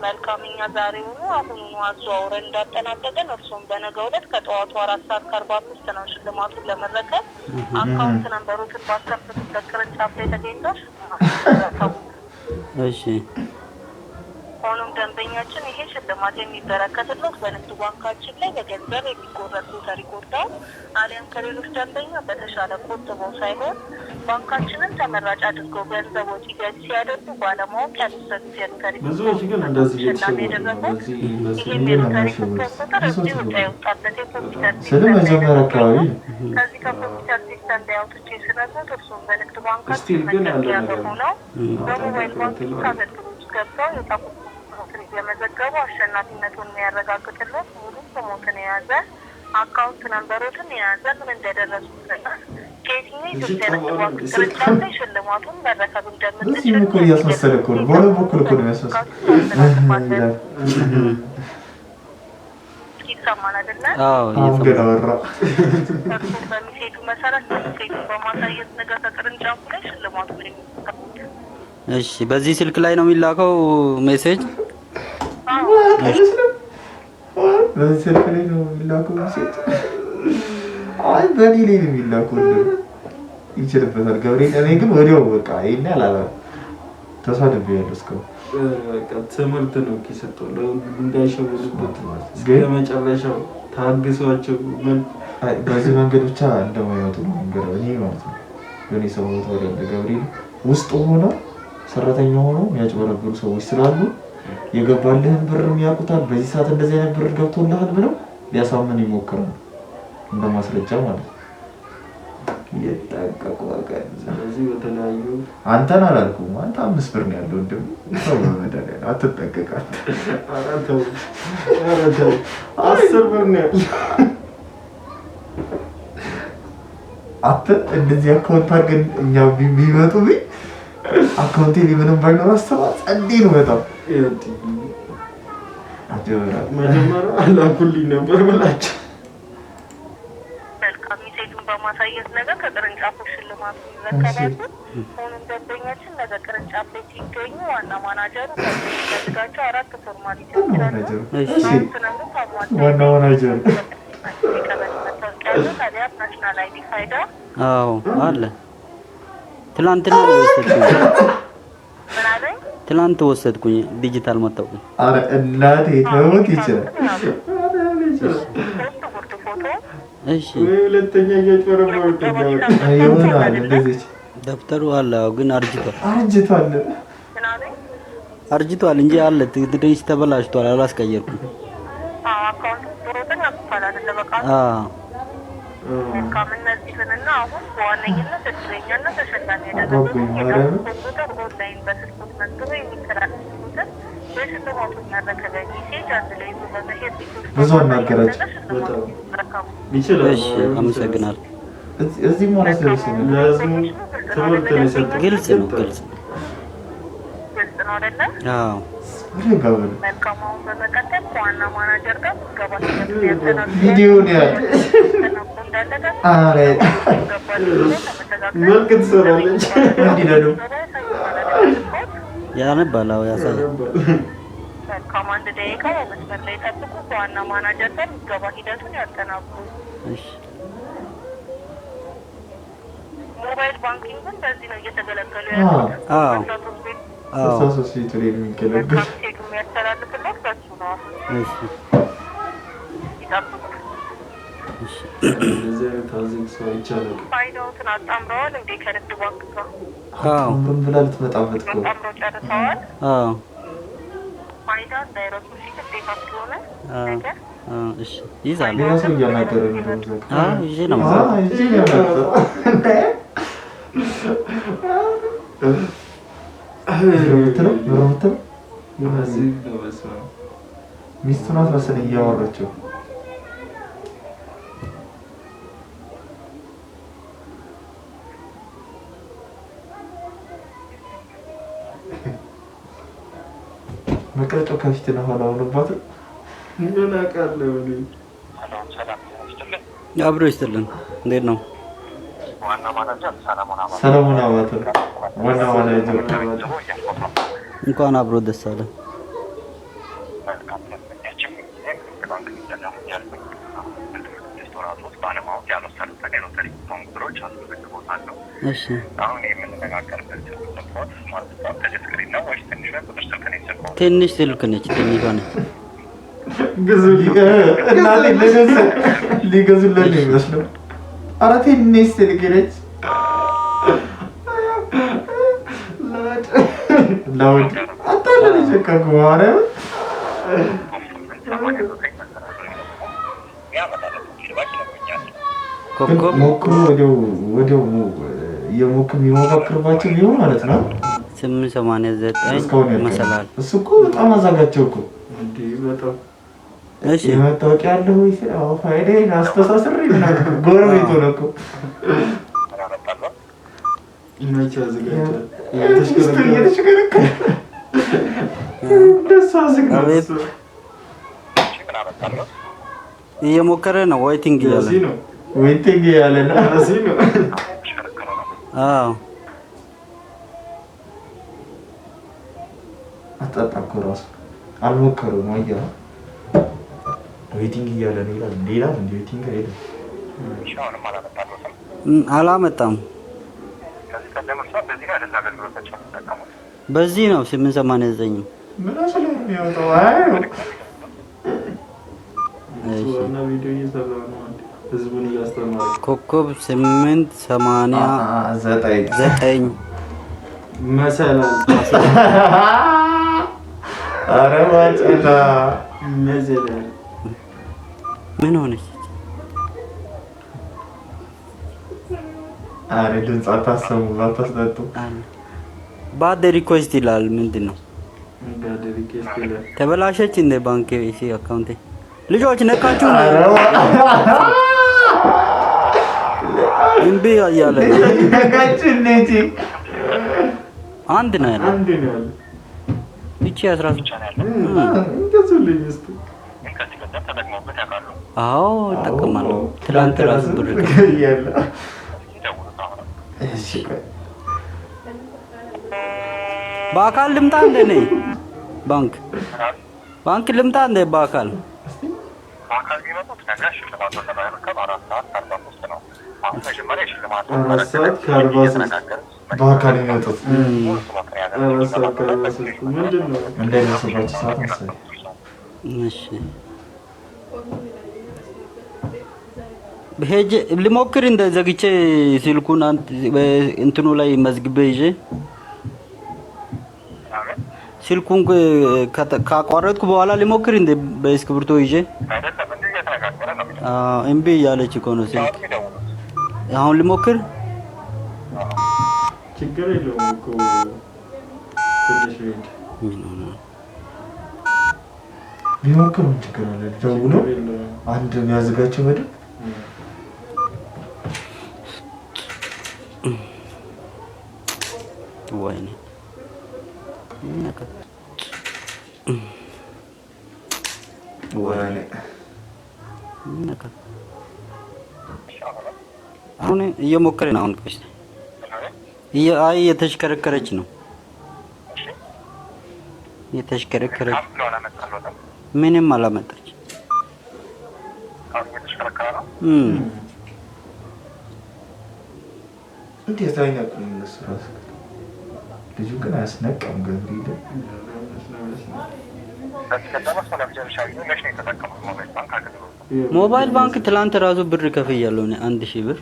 መልካም፣ እኛ ዛሬውኑ አሁኑኑ አዘዋውረን እንዳጠናቀቅን እርሱም በነገው ዕለት ከጠዋቱ 4 ሰዓት ከ45 ነው ሽልማቱን ለመረከብ account number ኦችን ባስከፈቱበት ቅርንጫፍ ላይ ተገኝተው ሽልማቱን ተረከቡ። እሺ። ሆኖም ደንበኛችን ይሄ ሽልማት የሚበረከትለት በንግድ ባንካችን ላይ በገንዘብ የሚቆረጥ ሎተሪ ቆርጠው አሊያም ከሌሎች ደንበኛ በተሻለ ቆጥበው ሳይሆን ባንካችንን ተመራጭ አድርገው ገንዘብ ወጪ ገቢ ሲያደርጉ ባለማወቅ ያልወሰዱት የሎተሪ ብዙዎች ግን እንደዚህ ተሸላሚ እየተሸወዱ ነው። ያደረጉት በዚህ ይህም እንዴት ነው የሎተሪ የሚያሸውዱት? ኩፖን ቁጥር ብዙ እዚሁ ሰዎች ዕጣ የወጣበት የኮምፒውተር ስለ system ላይ መጀመሪያ ነው አካባቢ የሚገኘው። ከዚህ ከኮምፒውተር system ላይ አውጥቼ ስነግሮት እርሱም በንግድ ባንካችን still ግን ያለ መገልገያ ነገር ነው። በሆነው በ mobile banking አዎ። አገልግሎት ገብተው የዕጣ ቁጥሮትን እየመዘገቡ አሸናፊነቱን የሚያረጋግጥለት ሙሉ ስሞትን የያዘ፣ account number ኦትን የያዘ፣ ምን እንደደረሱትና ከየትኛው የኢትዮጵያ ንግድ ባንክ ቅርንጫፍ ላይ ሽልማቱን መረከብ እንደምትችሉ እዚህም እኮ እያስመሰለ እኮ ነው። በሁለት በኩል እኮ ነው የሚያስመስለው ይላል። ይሰማል አይደለ? አዎ። አሁን ገና እየሰማሁ። ወራ። እርሱም በ message ኡ መሰረት message ኡን በማሳየት ነገ ከቅርንጫፉ ላይ ሽልማቱን የሚጠቀሙት። እሺ፣ በዚህ ስልክ ላይ ነው የሚላከው message? አይመስልም? በዚህ ስልክ ላይ ነው የሚላከው message? አይ፣ በእኔ ላይ ነው የሚላከው። እንደው ይችልበታል ገብርኤል። እኔ ግን ወዲያው በቃ ይሄን ያህል ተሳድቤያለሁ እስካሁን። በቃ ትምህርት ነው የሰጠው ለሁሉም እንዳይሸወዱበት እስከ ግን መጨረሻው ታግሷቸው ምን አይ፣ በዚህ መንገድ ብቻ እንደማይመጡ ነው መንገድ እኔ ማለት ነው። የሆነ ሰው ቦታ ወደ ገብርኤል ውስጥ ሆነው ሰራተኛ ሆነው የሚያጭበረብሩ ሰዎች ስላሉ የገባልህን ብርም ያውቁታል። በዚህ ሰዓት እንደዚህ አይነት ብር ገብቶልሃል ብለው ሊያሳምን ይሞክራሉ። እንደ ማስረጃ ማለት ነው። እየጠንቀቁ ወገን። ስለዚህ በተለያዩ አንተን አላልኩም። አንተ 5 ብር ነው ያለው። እንደው ሰው በመድኃኒዓለም አትጠንቀቅ አንተ። ኧረ ተው፣ ኧረ ተው፣ 10 ብር ነው ያለው። አንተ እንደዚህ account አድርገን እኛ ቢመጡብኝ account ኤ ላይ ምንም ባይኖር አስተባ ጸዴ ነው በጣም። አጀበራ። መጀመሪያ አላኩልኝ ነበር ብላቸው። መልካም፣ message ኡን በማሳየት ነገ ከቅርንጫፉ ሽልማቱን ይረከባሉ። ሆኖም ደንበኛችን ነገ ቅርንጫፍ ላይ ሲገኙ ዋና ማናጀሩ ከሚፈልጋቸው አራት formality ዎች አሉ። ማናጀሩ። እሺ። እሺ። account number ታሟላ ዋና ማናጀሩ። የቀበሌ መታወቂያ ያለው ታዲያ national ID ፋይዳ። አዎ አለ። ትላንትና ነው የወሰድኩኝ። ምን አለኝ? ትላንት ወሰድኩኝ ዲጂታል መታወቂያ። አረ እናቴ ተውት ይችላል። ሶስት ጉርድ ፎቶ። እሺ። ወይ ሁለተኛ እያጭበረበሩት እንዳይወጣ። ይሆናል እንደዚህ። ደብተሩ አለ። አዎ፣ ግን አርጅቷል። አርጅቷል። ምን አለኝ? አርጅቷል እንጂ አለ። ትንሽ ተበላሽቷል። አላስቀየርኩም። አዎ፣ account ቁጥሮትን ያውቁታል አይደለ? በቃ አዎ። መልካም፣ እነዚህንና አሁን በዋነኝነት እድለኛና ተሸላሚ አጓጉኝ ያደረጉት ማርያምን። ኮምፒውተር ኦንላይን በስልኮት መዝግበው የሚተላለፉትን የሽልማቱን መረከቢያ message አንድ ላይ ይዞ በመሄድ ብዙ አናገራቸው። በጣም ይረከቡ። ይችላል። እሺ፣ አመሰግናለሁ። እዚህ ማለት ደርሰኛል። ለህዝቡ ትምህርት ነው የሰጠው። ግልጽ ነው፣ ግልጽ ነው። ግልጽ ነው አይደለ? አዎ። ረጋ በሉ። መልካም፣ አሁን በመቀጠል ከዋና ማናጀር ጋር ምዝገባ ሂደቱን ያጠናቅቃሉ። ቪዲዮን ያህል እንዳለቀ አረ ይገባል ተመሰጋግረን መልክ ትሰራለች። እንዲህ ለሉ። ያነባል። አዎ፣ ያሳያል። መልካም፣ አንድ ደቂቃ በመስመር ላይ ጠብቁ። ከዋና ማናጀር ጋር ምዝገባ ሂደቱን ያጠናቁ። እሺ። Mobile banking ን በዚህ ነው እየተገለገሉ ያሉት። አዎ። 63 ቤት። አዎ። 63 ቤቱ ላይ የሚገለግል መልካም፣ message ኡ የሚያስተላልፍለት በሱ ነው። አሁን እሺ። ይጠብቁ። እሺ። እንደዚህ አይነት አዜግ ሰው አይቻልም። ፋይዳዎትን አጣምረዋል እንዴ ከንግድ ባንክ ጋር? አዎ። ምን ብላ ልትመጣበት እኮ ነው። አጣምረው ጨርሰዋል። አዎ። ፋይዳ እንዳይረሱ እሺ፣ ግዴታ ስለሆነ አዎ። ነገር አዎ። እሺ፣ ይዛሉ። ሌላ ሰው እያናገረ ነው ደግሞ እዛ ጋር። አዎ፣ ይዤ ነው። አዎ፣ ይዤ ነው የመጣው። ምንድን ነው የምትለው? ምንድን ነው የምትለው? አዜግ ነው በስመ አብ። ሚስቱ ናት መሰለኝ እያወራቸው። መቅረጫው ከፊትና ኋላ ሆኖባት። ምን አውቃለሁ እኔ። አብሮ ይስጥልን። እንዴት ነው? ሰለሞን አባተ ዋና ማናጀር። እንኳን አብሮ ደስ አለ። እሺ፣ ትንሽ ስልክ ነች፣ ትንሿ ነች። እናቴ ሊገዙለት ነው የሚመስለው። ኧረ ትንሽ ስልክ ነች። loud አታለለች በቃ እኮ ማርያምን። ግን ኮከብ ሞክሮ ወዲያው ወዲያው የሚሞካክርባቸው ቢሆን ማለት ነው። 889 እስካሁን ያልቀረ። መሰላል። እሱ እኮ በጣም አዛጋቸው እኮ። እንዴ በጣም። እሺ፣ የመታወቂያ አለ ወይ? አዎ፣ ፋይዳዬን አስተሳስሬ ምናምን ጎረቤት ሆነ እኮ። መቼ አዘጋጅቷል? ሚስቱ እየተሽከረከረ እንደሱ አዝግ ነው አቤት። እሱ። እየሞከረ ነው፣ waiting እያለ። ያሲ ነው። waiting እያለ ነው። ያሲ ነው። አዎ። አጣጣ እኮ ራሱ አልሞከረውም። አየህ waiting እያለ ነው ይላል። እንዴ ይላል እንዴ waiting አይልም። አላመጣም። በዚህ ነው 889። ምን አስሎ ነው የሚያወጣው? አይ እሺ። ዋና ቪዲዮ እየሰራ ነው። አንዴ ህዝቡን እያስተማረ። ኮከብ 8 ዘጠኝ 89 መሰላል። ኧረ ማጨላ። መሰላል። ምን ሆነች? ኧረ ድምፅ አታሰሙ፣ አታስጠጡ። Bad request ይላል። ምንድን ነው? Bad request ይላል። ተበላሸች እንደ ባንክ እሺ፣ account ኤ ልጆች ነካችሁ ነው። ኧረ እምቢ እያለ ነው። ነካችን እንጂ። አንድ ነው ያለው። አንድ ነው ያለው። ይቺ 13። ገዙልኝ እስኪ። አዎ እጠቀማለሁ። ትላንት ራሱ ብር እያለ እሺ ቆይ። በአካል ልምጣ እንደ እኔ ባንክ ልምጣ እንደ በአካል። 4 ሰዓት ከ43። በአካል የሚመጡት 4 ሰዓት ከ43 ምንድን ነው? እንዳይደርስባቸው ሰዓት መሰለኝ። እሺ ሄጄ ልሞክር እንደ ዘግቼ ስልኩን እንትኑ ላይ መዝግቤ ይዤ ስልኩን ካቋረጥኩ በኋላ ልሞክር እንደ በእስክሪብቶ ይዤ። አዎ፣ እምቢ እያለች እኮ ነው ስልክ። አሁን ልሞክር። ችግር የለውም እኮ ትንሽ ቤት። ምን ሆነ? ቢሞክር ምን ችግር አለ? ደውሎ ችግር የለውም። አንድ የሚያዝጋቸው በደንብ። ወይኔ ወይኔ። አሁን እየሞከረ ነው። አሁን ቆይ እስኪ። አይ እየተሽከረከረች ነው። እየተሽከረከረች ምንም አላመጣች። እንዴት አይነቁም እነሱ ራሱ? ልጁ ግን አያስነቃም። ገብርኤል። ሞባይል ባንክ ትላንት ራሱ ብር ከፍያለሁ እኔ 1000 ብር።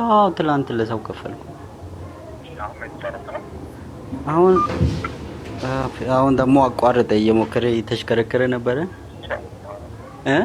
አዎ ትላንት ለሰው ከፈልኩ። አሁን አሁን ደግሞ አቋረጠ። እየሞከረ እየተሽከረከረ ነበረ እ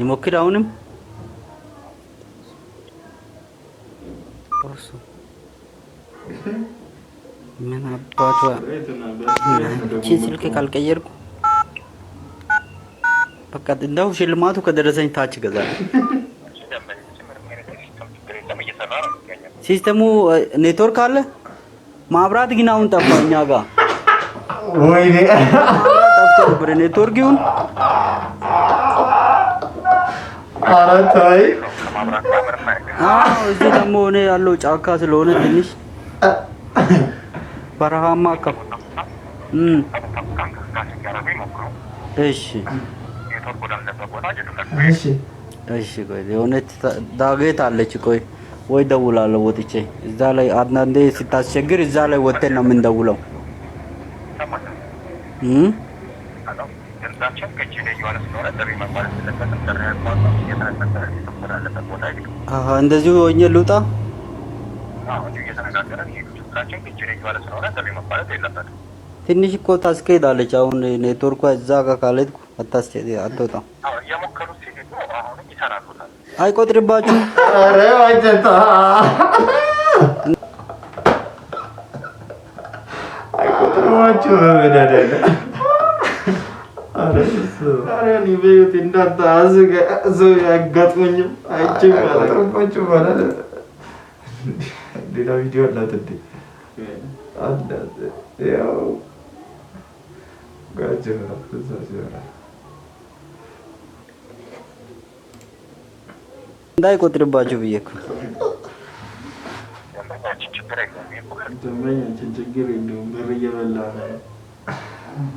ይሞክር አሁንም እሱ ምን አባቷ እቺን ስልክ ካልቀየርኩ በቃ እንደው ሽልማቱ ከደረሰኝ ታች እገዛለሁ። system ኡ ኔትወርክ አለ። ማብራት ግን አሁን ጠፋ እኛ ጋር። ወይኔ። ማብራት ጠፍቶ ነበር። ኔትወርክ ይሁን ኧረ ተይ። አዎ እዚህ ደግሞ እኔ ያለው ጫካ ስለሆነ ትንሽ በረሃማ አካባቢ። እሺ። እሺ። እሺ፣ ቆይ የሆነች ዳገት አለች። ቆይ ወይ ደውላለሁ ወጥቼ እዛ ላይ። አንዳንዴ ስታስቸግር እዛ ላይ ወጥተን ነው የምንደውለው። እም አሀ እንደዚሁ ሆኜ ልውጣ። ትንሽ እኮ ታስኬዳለች። አሁን ኔትወርኳ እዛ ጋር ካልሄድኩ አታስኬድ፣ አትወጣም። አይቆጥርባችሁም። ኧረ ዋጀታ አይቆጥርባችሁ በመድኃኒዓለም። ኧረ እሱ ኧረ እኔ በህይወቴ እንዳንተ ሰው ያጋጥመኝም አይቼም አላውቅም። አይቆጥርባችሁ ማለት ሌላ ቪዲዮ አላት እንዴ? አላት። ያው ጋጀራ እዛ ሲወራ እንዳይቆጥርባችሁ ብዬ እኮ። ደንበኛችን ችግር የለውም፣ ብር እየበላ ነው።